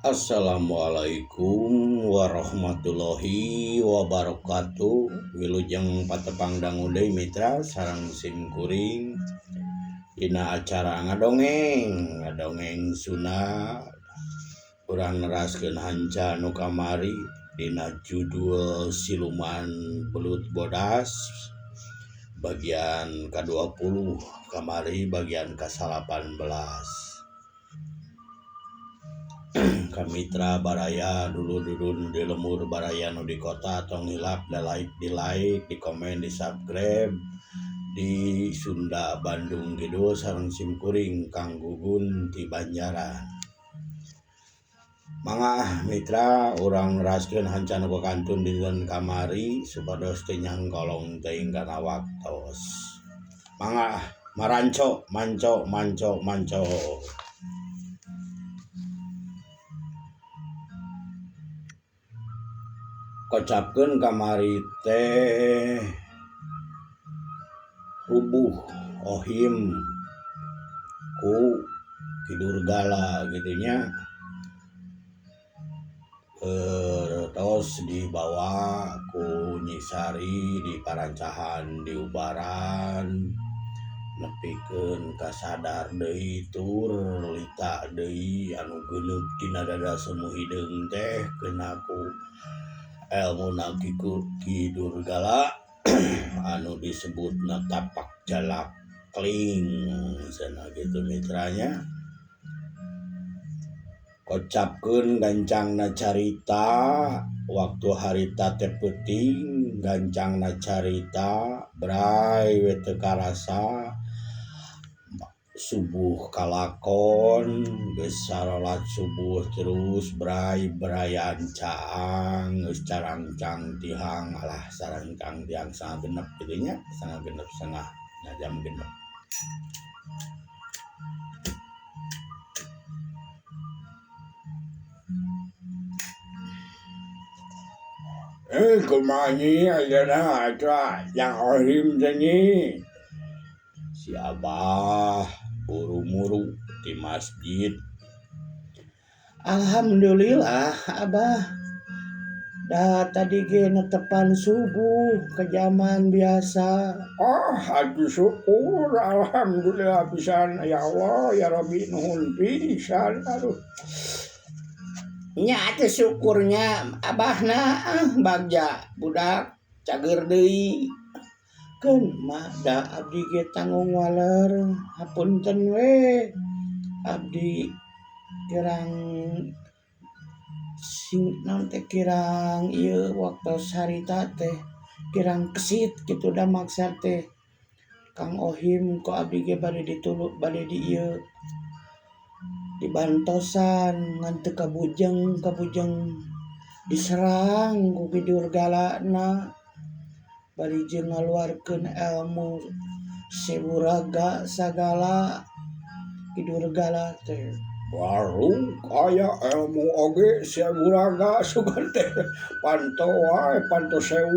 Assalamualaikum warahmatullahi wabarakatuh. Wilujeng patepang dangu deui mitra sareng sim kuring dina acara ngadongeng, ngadongeng Sunda urang neraskeun hanca nu kamari dina judul Siluman Belut Bodas bagian ka-20 kamari bagian ka-18. Ka mitra baraya dulur-dulur nu di lembur baraya nu di kota tong hilap da like di like di komen di subscribe di Sunda Bandung Kidul sareng simkuring Kang Gugun ti Banjaran. Mangga mitra urang neraskeun hanca nu kakantun dinten kamari supados teu nyangkolong teuing kana waktos. Mangga maranco manco manco manco. Kocapkeun kamari teh rubuh ohim ku Ki Durgala kitu nya tos dibawa ku Nyi Sari diparancahan diubaran nepikeun kasadar deui tur lita deui anu geuneup tina dada semu hideung teh kena ku elmuna Ki Durgala anu disebutna tapak jalak kling cenah kitu mitranya. Kocapkeun gancangna carita waktu harita teh peuting gancangna carita bray we teu karasa subuh kalakon geus sarolat subuh terus bray brayan caang geus carangcang tihang alah sarangcang tihang setengah genep kitu nya setengah genep setengah jam genep. Kumaha nyi ayeuna atuh jang ohim teh nyi. Si abah buru-muru ti masjid. Alhamdulillah abah da tadi ge netepan subuh ke zaman biasa. Oh atuh syukur alhamdulillah pisan ya Allah ya Rabbi nuhun pisan aduh. Nya atuh syukurnya abahna ah bagja budak cager deui. Keun mah da abdi ge tanggung waler hapunten we abdi kirang sing naon teh kirang ieu waktos harita teh kirang kesit kitu da maksa teh Kang Ohim ku abdi ge bade ditulung bade di ieu dibantosan ngan teu kabujeng kabujeng diserang ku Ki Durgalana bari jeung ngaluarkeun elmu sewuraga sagala Ki Durgala teh. Baru aya elmu oge sewuraga sugan teh panto wae panto sewu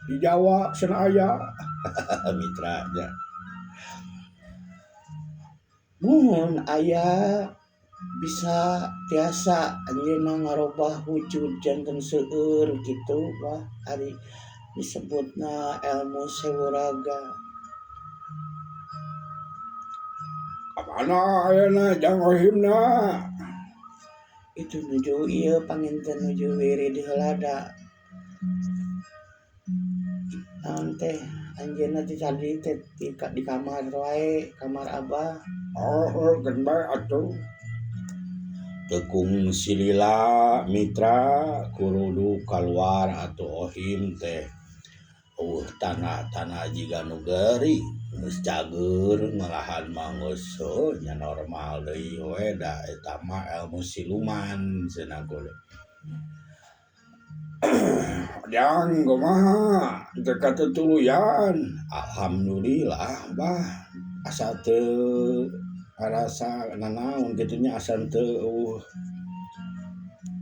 di Jawa cenah aya. Mitra nya. Mun aya bisa tiasa anjeunna ngarobah wujud janten seueur kitu bah ari disebutna elmu sewuraga. Kamana ayeuna jang ohimna? Itu nuju ieu panginten nuju wirid heula da. Naon teh anjeunna teh tadi teh di kamar wae, kamar abah. Oh, keun bae atuh. Teu kungsi lila mitra kurudu kaluar atuh ohim teh. Eueuh tanah-tanah jiga nu geuring geus cager ngalahan mah geus heuh nya normal deui we da eta mah elmu siluman cenah kudu. Jang kumaha teu katutuluyan. Alhamdulillah bah asa teu ngarasa nanaon kitu nya asa teu eueuh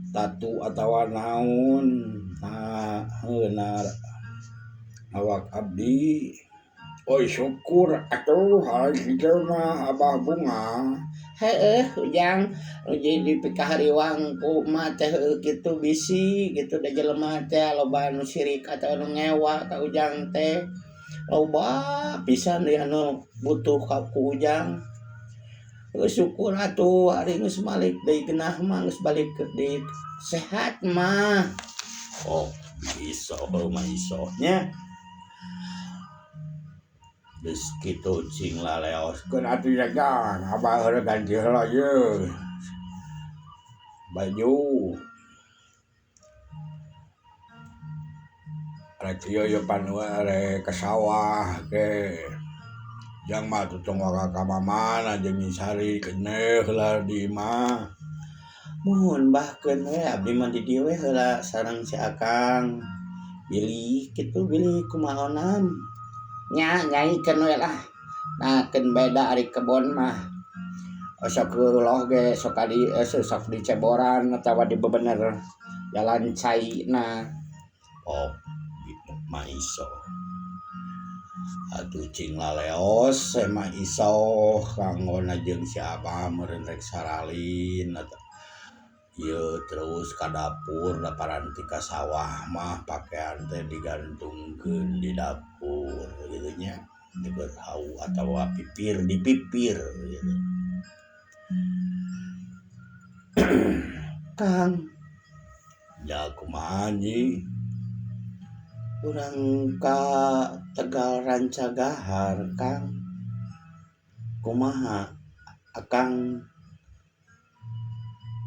tatu atawa naon nah heuh awak abdi. Oi syukur atuh ari kitu mah abah bungah. Heueuh Ujang nu jadi dipikahariwang ku emak teh heueuh kitu bisi kitu da jelema teh loba anu sirik atawa anu ngewa ka Ujang teh. Loba pisan deui anu butuh ka ku Ujang. Geus syukur atuh ari geus malik deui genah mah geus balik deui sehat mah. Oh iso mah iso nya. Geus kitu cing laleoskeun atuh jagang abah heula ganti heula yeuh baju. Rek ieu ieu pan rek ka sawah ge. Jang mah atuh tong waka ka mamana jeung Nyi Sari keneh heula di imah. Muhun bahkeun we abdi mah di dieu we heula sareng si Akang. Bilih kitu bilih kumaha onam. Nya nyaikeun we lah. Nah keun beda ari kebon mah. Sok leuloh ge sok kadi sok diceboran atawa dibebener jalan cai na. Oh ma iso. Atuh cing laleos ma iso kanggona jeung si Abah meureun rek saralin eta. Ieu terus ka dapur da paranti ka sawah mah pakean teh digantungkeun di dapur kitu nya deukeut hawu atawa pipir di pipir kitu. Kang nya kumaha nyi urang ka Tegal Rancagahar Kang kumaha Akang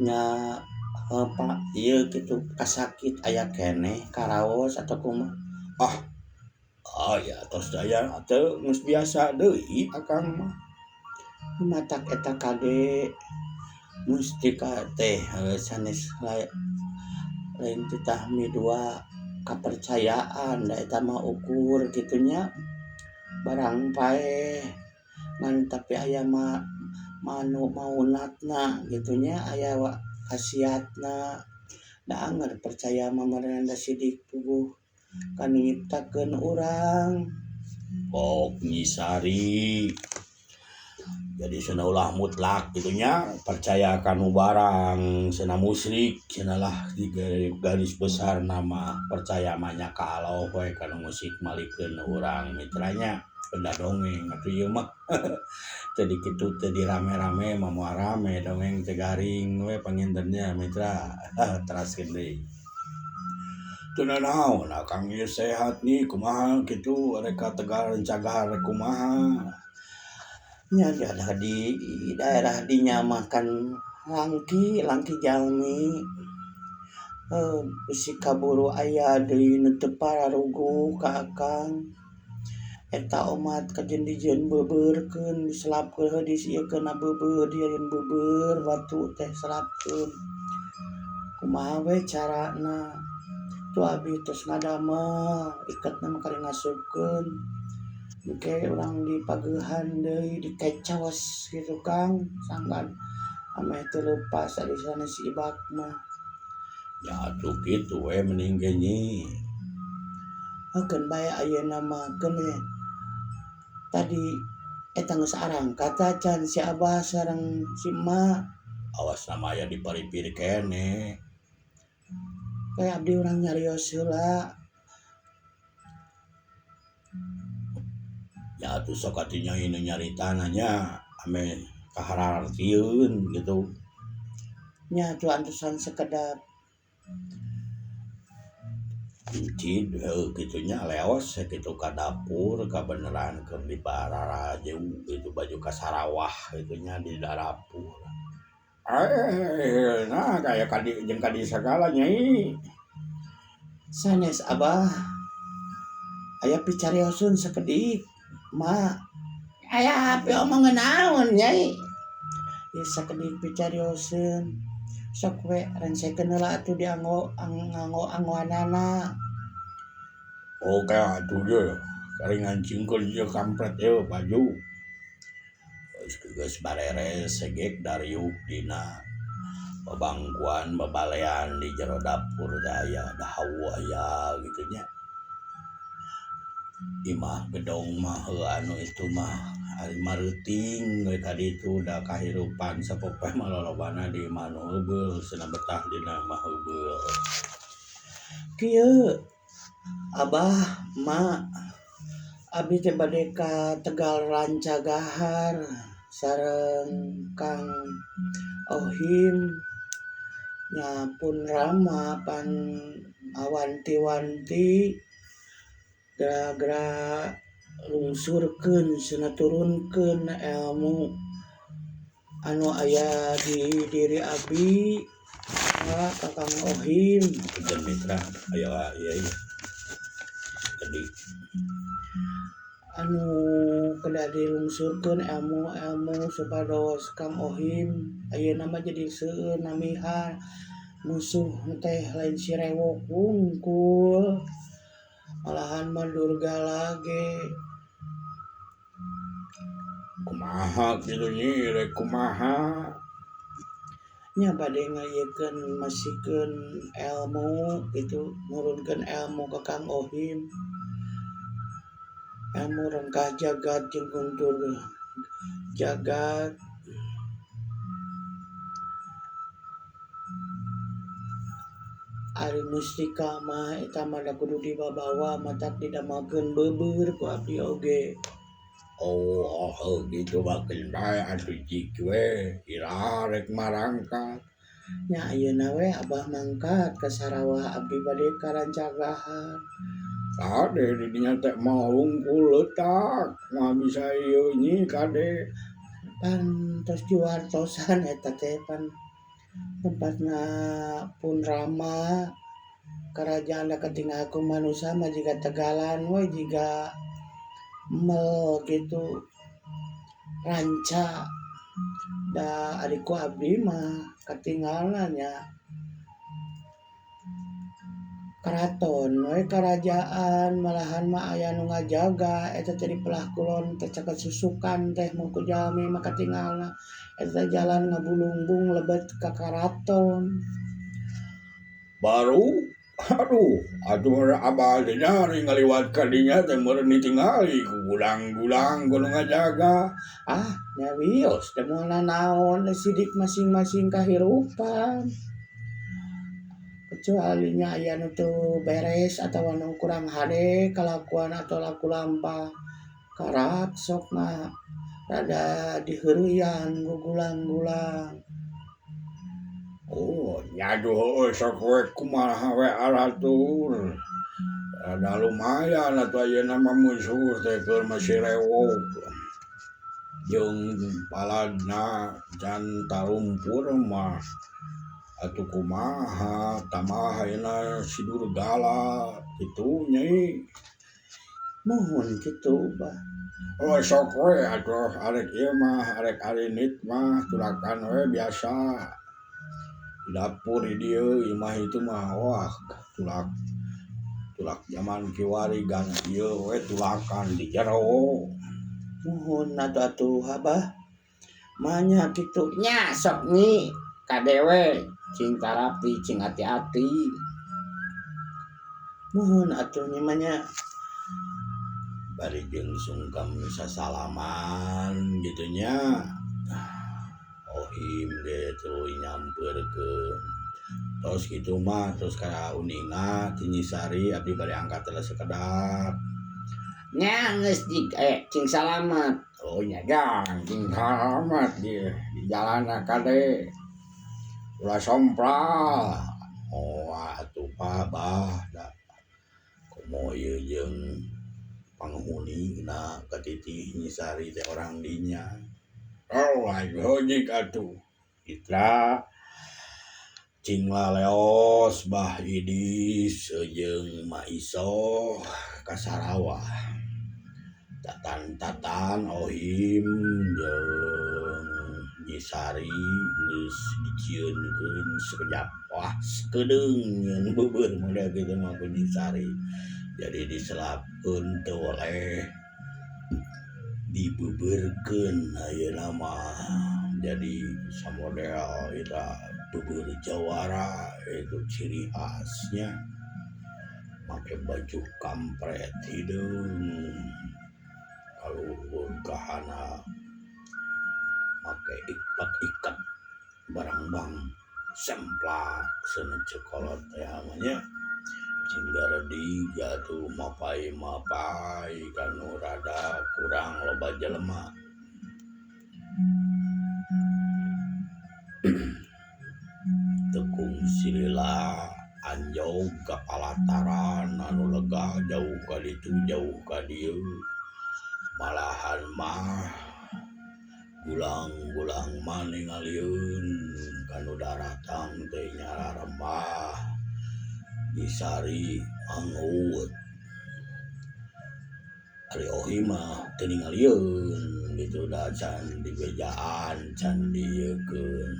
nya pak ieu kitu kasakit aya keneh karaos atau kumaha ah aya tos daya teu geus biasa deui Akang mah matak eta kade mustika teh sanes lain titah midua kapercayaan da eta mah ukur kitu nya barang paeh ngan tapi aya mah manu maunatna kitu nya aya khasiatna da anger percaya mah meureun da sidik puguh ka nu nyiptakeun urang. Oh Nyi Sari jadi cenah ulah mutlak kitu nya percaya ka nu barang cenah musyrik cenah lah di garis besar nama percaya mah nya ka Allah we ka nu musik malikeun urang mitranya. Benda dongeng atuh ieu mah teu dikitu teu dirame-rame mah moal rame dongeng teh garing we pangintennya mitra teraskeun deui. Teu nanaon Akang ieu sehat nih kumaha kitu rek ka Tegal Rancagahar rek kumaha. Nya di daerah dinya mah kan langki langki jalmi bisi kaburu aya deui nu teu pararuguh ka Akang. Eta omat kajeun dijieun beubeurkeun diselapkeun heuh disiekeun beubeur dijieun beubeur batu teh selapkeun. Kumaha we carana tu abi tos ngadamel iketna mah kari ngasupkeun engke urang dipageuhan deui dikecos kitu Kang sangkan ameh teu leupas ari sanes ibak mah. Ya atuh kitu we mending ge nyi. Heukeun bae ayeuna mah keun we. Tadi eta geus arangkat acan si Abah sareng si Emak. Awas nama aya di paripir keneh. Kayak abdi urang nyarios heula. Ya atuh sok atuh nyai nu nyaritana nya ame kaharartieun kitu. Nya atuh antosan sekedap. Encid heuh kitu nya leos kitu ka dapur kabeneran keur dibararaju kitu baju ka sarawah kitu nya di dapur. Nah kaya kadi jeung kadi sagala nyai. Sanes Abah aya picarioseun sakedik Ma aya piomongeun naon nyai. Ieu sakedik picarioseun sok we rengsekeun heula atuh dianggo nganggo anggoanana. Oh kaya atuh ge kari ngancingkeun ieu kampret ieu baju. Geus bareres segek dariuk dina babangkuan babalean di jero dapur teh aya da hawu aya kitu nya. Imah gedong mah heuh anu itu mah ari mareuting we ka ditu da kahirupan sapopoe mah lolobana di imah nu heubeul cenah betah dina imah heubeul. Kieu Abah Mak abdi teh bade ka Tegal Rancagahar sareng Kang Ohim nya pun Rama pan awanti-wanti geura-geura lungsurkeun cenah turunkeun elmu anu aya di diri abdi ka Kang Ohim. Punten mitra aya ieu tadi anu kedah dilungsurkeun elmu-elmu supados Kang Ohim ayeuna mah jadi seueur namihan musuh teh lain si rewok wungkul malahan mah Durgala ge. Kumaha kitu nyi rek kumaha nya bade ngayekeun masikeun elmu kitu nurunkeun elmu ka Kang Ohim elmu rengkah jagat jeung guntur jagat. Ari mustika mah eta mah da kudu dibabawa matak didamelkeun beubeur ku abdi oge. Oh, oh gitu mah keun bae atuh cik we iraha rek marangkat. Nya ayeuna we Abah mangkat ka Sarawak abdi bade ka Rancagahar. Kade di dinya teh moal wungkul leutak moal bisa ieu nyi kade. Pan tos diwartosan eta teh pan tempatna pun Rama karajaan da katinggal ku manusa mah jiga Tegalan we jiga mel kitu ranca da ari ku abdi mah katinggalna nya karaton we karajaan malahan mah aya nu ngajaga eta teh di pelah kulon teh caket susukan teh mun ku jalmi mah katinggalna eta jalan ngabulungbung lebet ka karaton. Baru aduh atuh abah teh nyari ngaliwat ka dinya teh meureun ditingali ku gulang-gulang ku nu ngajaga. Ah nya wios teh moal nanaon sidik masing-masing kahirupan. Kecuali nya aya nu teu beres atawa nu kurang hade kalakuan atau laku lampah karak sok mah rada diheureuyang ku gulang-gulang. Oh nya heueuh sok we kumaha we aratur. Rada lumayan atuh ayeuna mah musuh teh keur masih rewok. Jeung paladna can tarumpur mah atuh kumaha tambah ayeuna si Durgala kitu nyai. Muhun kitu bah. Oh sok we atuh arek ieu mah arek arinit mah tulakan we biasa. Di dapur di dieu imah itu mah wah tulak tulak zaman kiwari gan ieu we tulakan di jero. Muhun atuh Abah. Manya kitu nya sok nyi kadewe cing tarapi cing hati-hati. Muhun atuh nya mah nya. Bari jeung sungkem sasalaman kitu nya. Ohim ge tuluy nyampeurkeun. Tos kitu mah tos ka uninga ti Nyi Sari abdi bade angkat heula sakedap. Nya geus cing salamet. Oh nya jang cing salamet di jalana kade. Ulah sompral. Oh atuh Pak bah da komo ieu jeung panghuni na katitih Nyi Sari teh orang dinya. Oh ayo jik atuh. Itra cing laleos Bah Idis jeung Ma Isoh ka Sarawak. Tatan-tatan Ohim jeung Nyi Sari geus dicieunkeun sekejap. Wah sakedeung nyeun beubeur model kitu mah ku Nyi Sari. Jadi diselapkeun teu oleh dibeberkeun ayeuna mah jadi samodel eta beubeur jawara itu ciri khasnya. Make baju kampret hideung kaluhur ka handap make ipat ikat barangbang semplak cenah ceuk kolot teh nya cing garedig atuh mapay-mapay kanu rada kurang loba jelema. Teu kungsi lila anjog ka palataran anu lega jauh ka ditu jauh ka dieu malahan mah gulang-gulang mah ningalieun kanu daratang teh nyararembah disari mangut. Ari ohi mah teu ningalieun kitu da can dibejaan can diieukeun.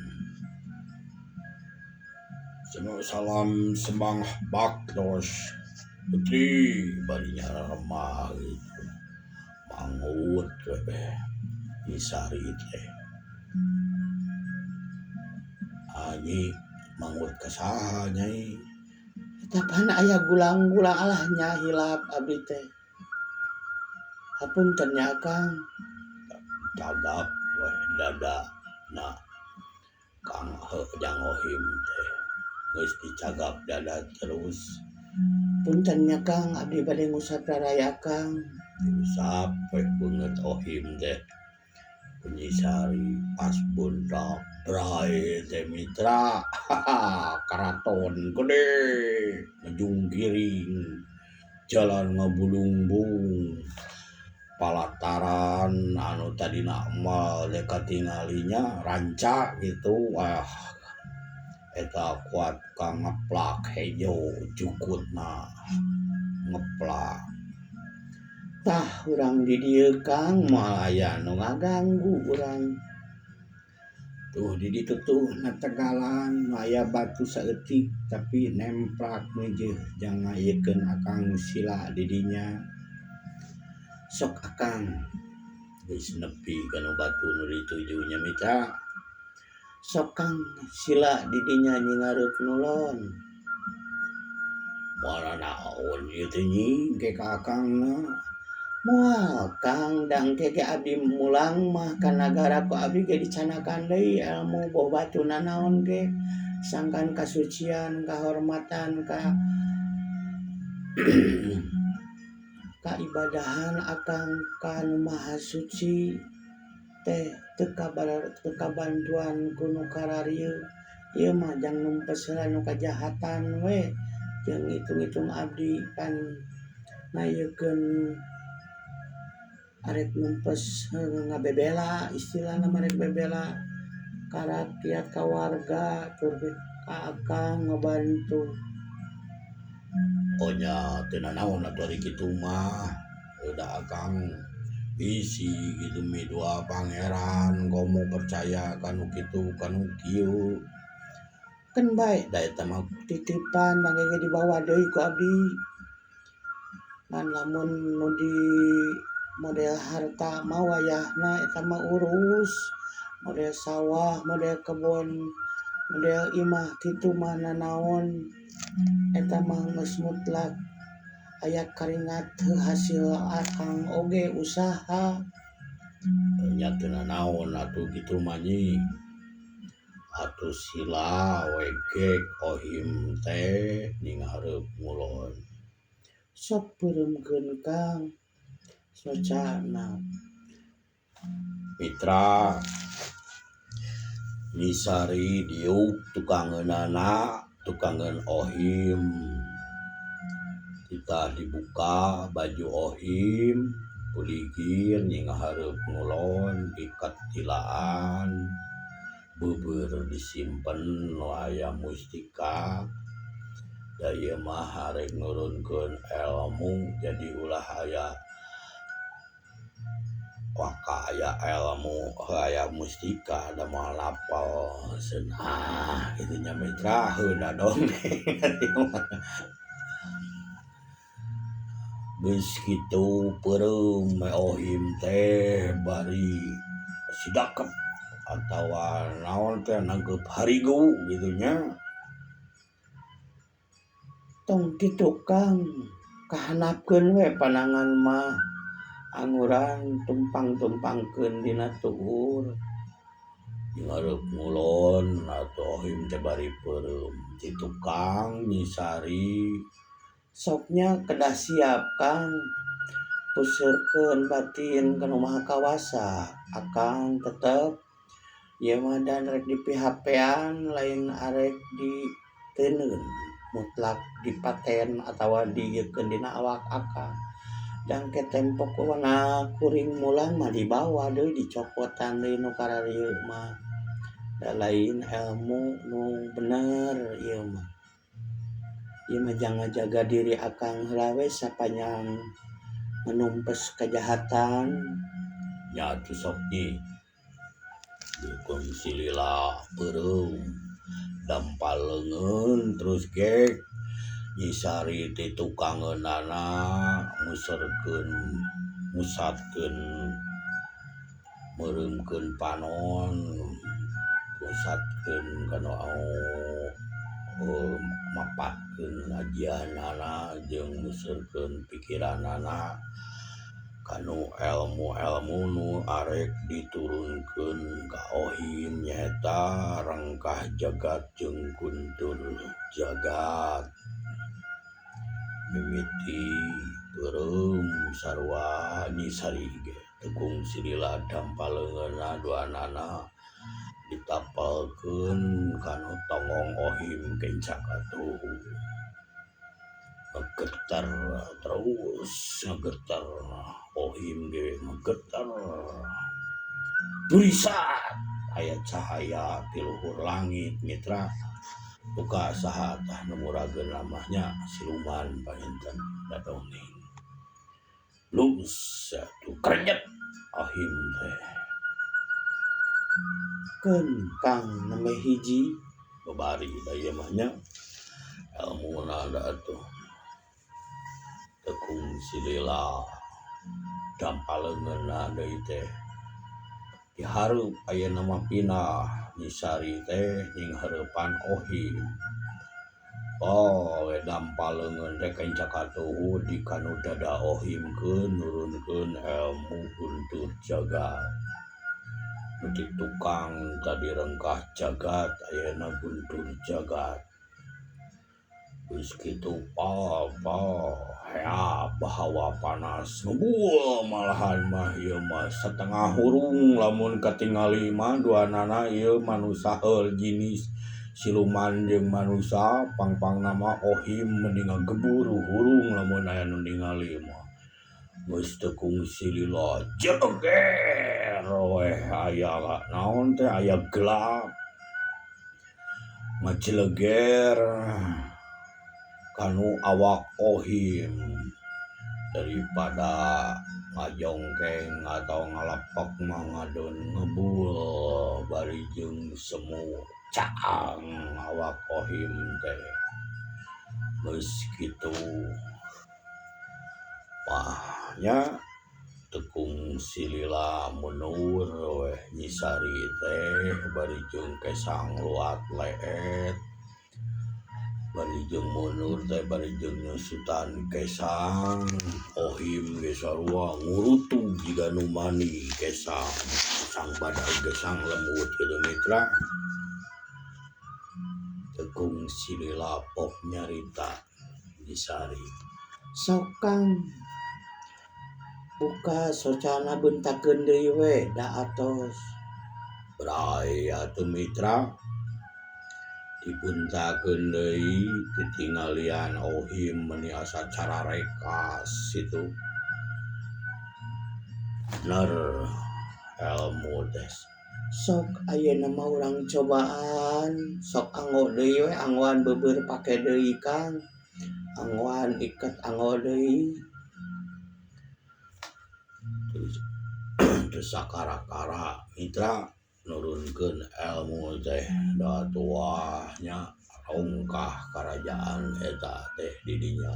Cenah salam sembang baktos putri bari nyararembah kitu mangut we disari teh. Anyi mangut ka saha nyai? Eta pan aya gulang-gulang alah nya hilap abdi teh. Hapunten nya Akang. Cagap weh dada na Kang Jang Ohim teh geus dicagap dada terus. Punten nya Kang abdi bade ngusap raraya Akang. Diusap weh beungeut Ohim teh. Kunyisari pas bundak brai teh mitra karaton gede ngejungkiring jalan ngabulungbung palataran anu tadina mal teh katinggalinya ranca kitu ah eta kuat ka ngeplak hejo jukutna ngeplak. Tah urang di dieu Kang moal aya nu ngaganggu urang. Tuh di ditu tuh na tegalan aya batu saeutik tapi nemplak meujeuh jang ngayekeun Akang sila di dinya. Sok Akang geus nepi kana batu nu dituju nya mitra. Sok Kang sila di dinya nyingareup nulon. Moal naon ieu teh nyi ke ka Akangna. Moal Kang dang ke ge abdi mulang mah ka nagara ku abdi ge dicanakan deui ilmu boh batu nanaon ge sangkan kasucian kahormatan ka kaibadahan Akang ka Nu Maha Suci teh teu kabantuan ku nu kararieu. Ieu mah jang numpes heula nu kajahatan we jeung ngitung-ngitung abdi pan ngayekeun arek numpes ngabebela istilahna mah rek bebela ka rakyat ka warga tur ka Akang ngabantu. Oh nya teu nanaon atuh ari kitu mah udah Akang bisi kitu midua pangeran komo percaya kanu kitu kanu kieu. Keun bae da eta mah titipan mangge ge dibawa deui ku abdi. Ngan lamun nu di model harta mah wayahna eta mah urus model sawah model kebon model imah kitu mah nanaon eta mah geus mutlak aya karingat hasil Akang oge usaha. Nya teu nanaon atuh kitu mah nyi. Atuh sila we gek Ohim teh ninghareup ngulon. Sok peureumkeun Kang socana. Mitra Nisari diuk tukangeunana tukangeun Ohim. Titah dibuka baju Ohim puligir nyinghareup ngulon ikat tilaan beubeureuh disimpen nu aya mustika. Da ieu mah arek nurunkeun elmu jadi ulah aya waka aya elmu aya mustika da moal lapal cenah kitu nya mitra heula dong. Geus kitu peureum Ohim teh bari sidakep atawa naon teh nangkeup harigu kitu nya. Tong kitu Kang, kahanapkeun we panangan mah anguran tumpang-tumpangkeun dina tuur. Ngarep ngulon atuh Ohim teh bari peureum ti tukang Nyi Sari. Soknya kedah siap Kang, puseurkeun batin ka Nu Maha Kawasa. Akang tetep ieu mah dan rek dipihapean lain arek diteundeun mutlak dipaten atawa diieukeun dina awak akang. Dang ke tempok wana kuring mulang mah dibawa deui dicokotan deui nu kararieu mah. Da lain ilmu nu bener ieu mah. Ieu mah jang ngajaga diri akang heula we sapanjang menumpes kejahatan. Nya atuh sok Nyi. Dukung silila peureum dampal leungeun terus gek Nyi Sari ti tukangeunana muserkeun musatkeun meureumkeun panon musatkeun kana mapatkeun ajianana jeung muserkeun pikiranana kanu elmu-elmu nu arek diturunkeun ka Ohim nyaeta rengkah jagat jeung guntur jagat mimiti peureum sarua Nyi Sari ge tekung silila dampal leungeunna duanana ditapalkeun kanu tongong Ohim kencak atuh ngegetar terus ngegetar Ohim ge ngegetar turisat aya cahaya ti luhur langit mitra buka saha tah nu murageun lamahnya siluman panginten dadongeng lus atuh krenyet Ohim teh Keun Kang nembe hiji babari da ieu mah nya elmuna da atuh tekung silila dampal leungeunna deui teh dihareup ayeuna mah pindah Nyi Sari teh nyinghareupan Ohim. Oh we dampal leungeun teh kencak atuh di kanu dada Ohim keun nurunkeun elmu guntur jagat. Nu ti tukang tadi rengkah jagat ayeuna guntur jagat. Geus kitu pa hea bahawa panas ngebul malahan mah ieu mah satengah hurung lamun katingali mah duanana ieu manusa heul jinis siluman jeung manusa pangpangna mah Ohim mending ngagebur hurung lamun aya nu ningali mah. Geus teu kungsi lila jeger we aya naon teh aya gelap ngajeleger kanu awak Ohim daripada ngajongkeng atau ngalapak mah ngadon ngebul bari jeung semu caang awak Ohim teh. Geus kitu mah nya tekung silila mundur weh Nyi Sari teh bari jeung kesang luat leet bari jeung mundur teh bari jeung nyusutan kesang Ohim ge sarua ngurutug jiga nu mani kesang sang badag gesang lembut kitu mitra tekung silila pok nyarita Nyi Sari. Sok Kang buka socana beuntakeun deui we da atos. Bray atuh mitra dipuntakeun deui titinggalian Ohim meuni asa cararekas situ. Bener elmu teh. Sok ayeuna mah urang cobaan sok anggo deui we anggoan beubeur pake deui Kang. Anggoan iket anggo deui. Terus sakara-kara mitra nurunkeun elmu teh da tuah nya rongkah karajaan eta teh di dinya.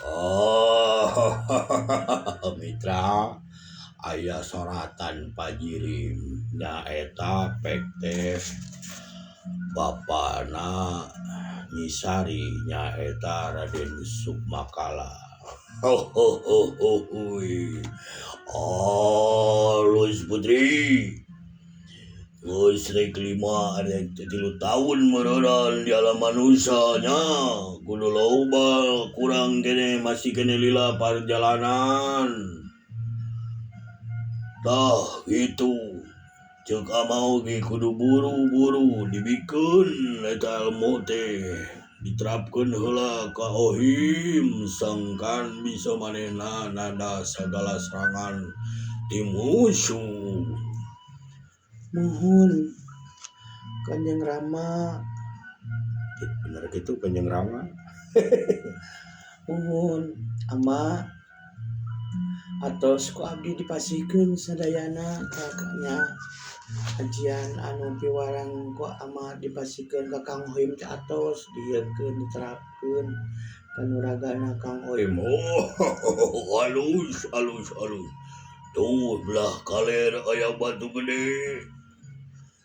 Oh, mitra aya soratan pajirim. Nyaeta pek teh bapana Nyi Sari nyaeta Raden Sukmakala. Alus putri geus rek 5 rek 3 tahun meureun di alam manusia nya kudu loba kurang kene masih kene lila perjalanan. Tah gitu ceuk amau ge kudu buru-buru dibikeun eta ilmu teh diterapkeun heula ka ohim sangkan bisa manehna nada sagala serangan ti musuh. Muhun Kanjeng Rama. Bener gitu Kanjeng Rama. Muhun ama atos ku abdi dipasihkeun sadayana kakaknya ajian anu piwarang ku ama dipasihkeun ka Kang Ohim teh atos dieukeun diterapkeun kanuragana Kang Ohim. Oh, halus halus halus. Tuh belah kaler aya batu gede.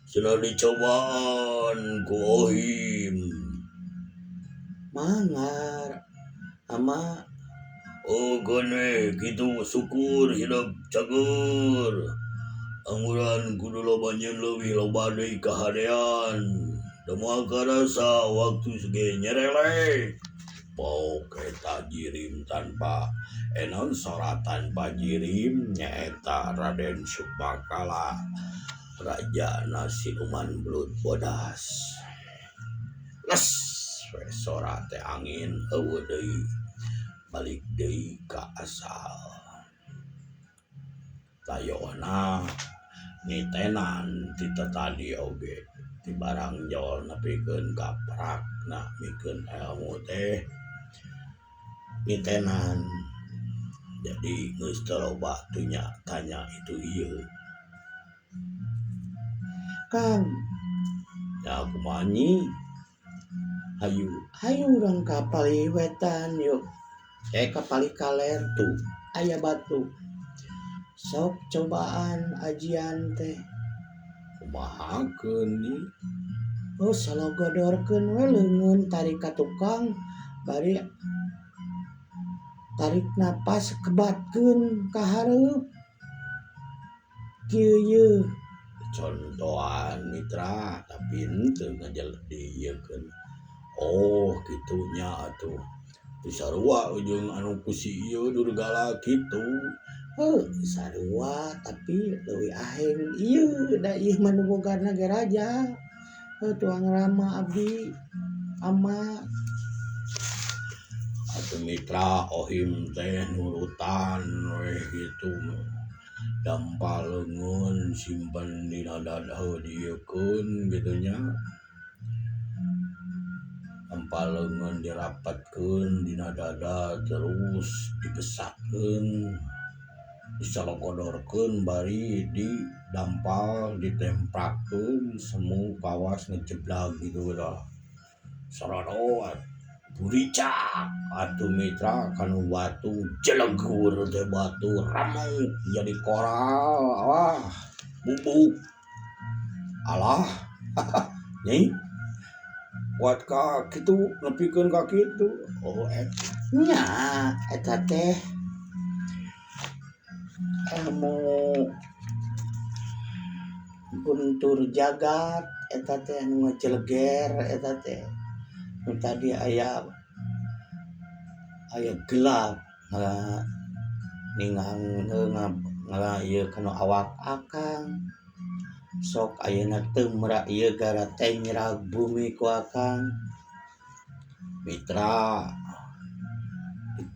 Cenah dicobaan ku Ohim. Manggar ama. Oh gene kitu syukur hidup cager. Angguran kudu loba nyeun leuwih loba deui kahadean. Da moal karasa waktu ge nyerelek. Pok eta jirim tanpa enon sora tanpa jirim nyaeta Raden Sukmakala Raja Siluman Belut Bodas. Les we sora teh angin eueuh deui balik deui ka asal. Tayohna nitenan ti tadi oge ti barang jol nepikeun ka prakna mikeun ilmu teh nitenan. Jadi geus teu loba tunya tanya itu ieu. Kang, ya kumaha nyi? Hayu. Hayu urang ka palih wetan yuk. Ka palih kaler tuh aya batu. Sok cobaan ajian teh. Kumahakeun nyi? Oh, salogodorkeun we leungeun tarik ka tukang bari tarik napas kebatkeun ka hareup. Kieu yeuh. Contohan mitra tapi henteu ngajel diieukeun. Oh, kitu nya atuh. Teu sarua jeung anu ku si ieu Durgala kitu. Heuh, sarua tapi leuwih aheng ieu da ieu mah nu bogana ge raja. Heuh tuang Rama abdi ama. Atuh mitra ohim teh nurutan we kitu. Dampal leungeun simpen dina dada dieukeun kitu nya. Dampal leungeun dirapatkeun dina dada terus dibesatkeun disalogodorkeun bari didampal ditemprakeun semu kawas ngejeblag gitu dah. Sarodot buricak atuh mitra kanu batu jelegur teh batu remuk jadi koral wah bubuk alah nyai kuat ka kitu nepikeun ka kitu oh eta nya eta teh ilmu guntur jagat eta teh anu ngajeleger eta teh nu tadi aya gelap ningang ngala ieu kana awak akang sok ayeuna teu meura ieu gara tenyrag bumi ku akang mitra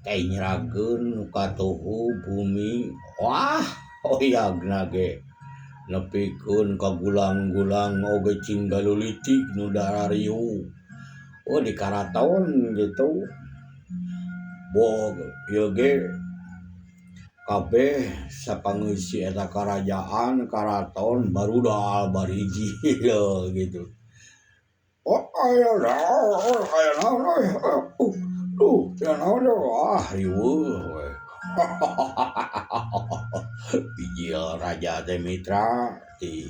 tenyrageun nu katuhu bumi wah oyagna ge nepikeun ka gulang-gulang oge cing galulitik nu darariu. Oh di karaton gitu. Bog ieu ge kabeh sapangeusi eta karajaan karaton barudal bariji gitu. Oh aya aya naon euy duh aya naon wah riweuh we. Bijil raja teh mitra ti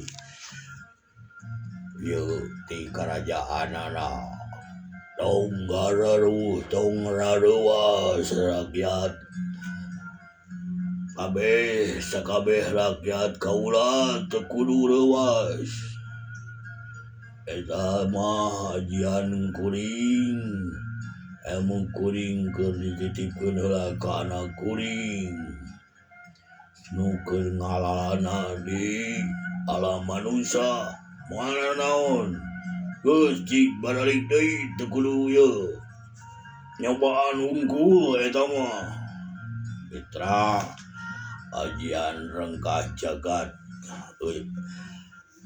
ieu ti karajaanana. Tong gararuh tong rareuwas rakyat. Kabeh sakabeh rakyat kaula teu kudu reuwas. Eta mah ajian kuring. Ilmu kuring keur dititipkeun heula ka anak kuring. Nu keur ngalalana di alam manusia moal naon. Geus cik baralik deui teu kudu ieu. Nyobaan hungkul eta mah. Mitra ajian rengkah jagat euy.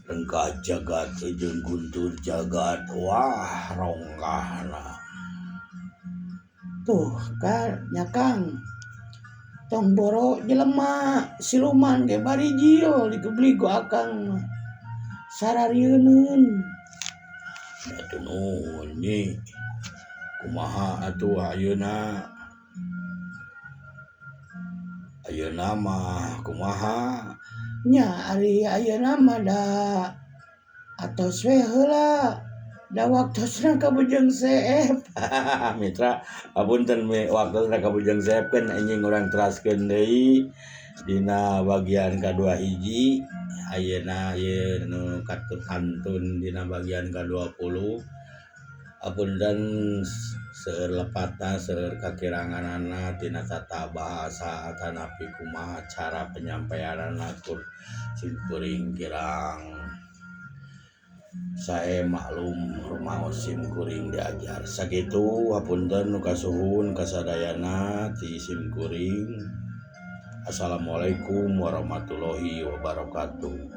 Rengkah jagat jeung guntur jagat wah rongkahna. Tuh kan nya Kang. Tong boro jelema siluman ge barijil digeblig ku akang mah. Sararieuneun. Atuh nuhun nyi. Kumaha atuh ayeuna? Ayeuna mah kumaha? Nya ari ayeuna mah da atos we heula. Da waktosna ka Bujang Seep. Mitra, apunten waktosna ka Bujang Seep kan anjing urang teraskeun deui dina bagian kadua hiji. Ayeuna ieu nu katantun dina bagian ka-20. Apunten seueur lepatna seueur kakiranganana tina tata bahasa atanapi kumaha cara penyampaianana kur simkuring kirang sae maklum rumaos simkuring diajar. Sakitu hapunten nu kasuhun kasadayana ti simkuring. Assalamualaikum warahmatullahi wabarakatuh.